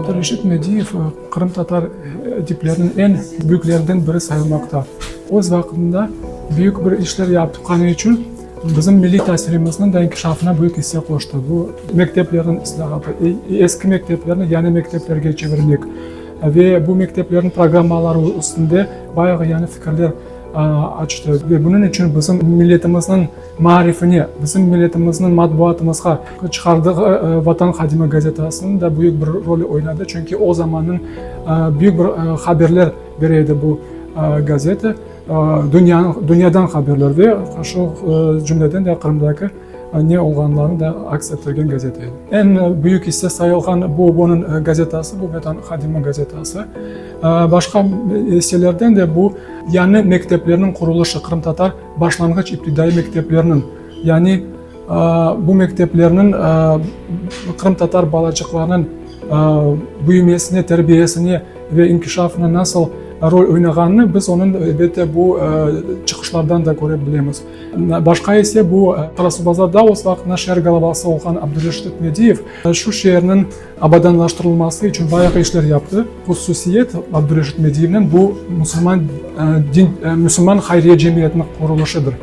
Abdureşit Mediyev qırımtatar edipleriniñ eñ büyüklerinden biri sayılmaqta. Öz vaqtında büyük bir işler yapqanı içün bizim milliy tasilimizniñ de inkişafına büyük isse qoştı. Bu mekteplerniñ islâhatı, eski mekteplerni yañı mekteplerge çevirmek ve bu mekteplerniñ programmaları üstünde bayağı yañı fikirler açtı. Ve bunıñ içün bizim milletimizniñ maarifine, bizim milletimizniñ matbuatımızğa çıqardığı Vatan hadimi gazetasınıñ da büyük bir rolü oynadı, çünki o zamannıñ büyük bir haberler bere edi bu gazeta, dünyadan haberler ve şu cümleden de Qırımdaki ne olğanlarını da aks ettirgen gazeta edi. Eñ büyük isse sayılğan bu onıñ gazetası, bu Vetan hadimi gazetası. Başqa isselerden de bu yañı mekteplerniñ qurulışı, qırımtatar başlanğıç iptidaiy mekteplerniñ, yani bu mekteplerniñ qırımtatar balaçıqlarınıñ büyümesine, terbiyesine ve inkişafına nasıl rol oynağanını biz onıñ, elbette, bu çıqışlardan da köre bilemiz. Başqa ise bu Qarasuvbazarda öz vaqtında şeer galavası olğan Abdureşit Mediyev şu şeerniñ abadanlaştırılması içün bayağı işler yaptı. Hususiyet Abdureşit Mediyevniñ bu musulman din, musulman hayriye cemiyetiniñ qurulışıdır.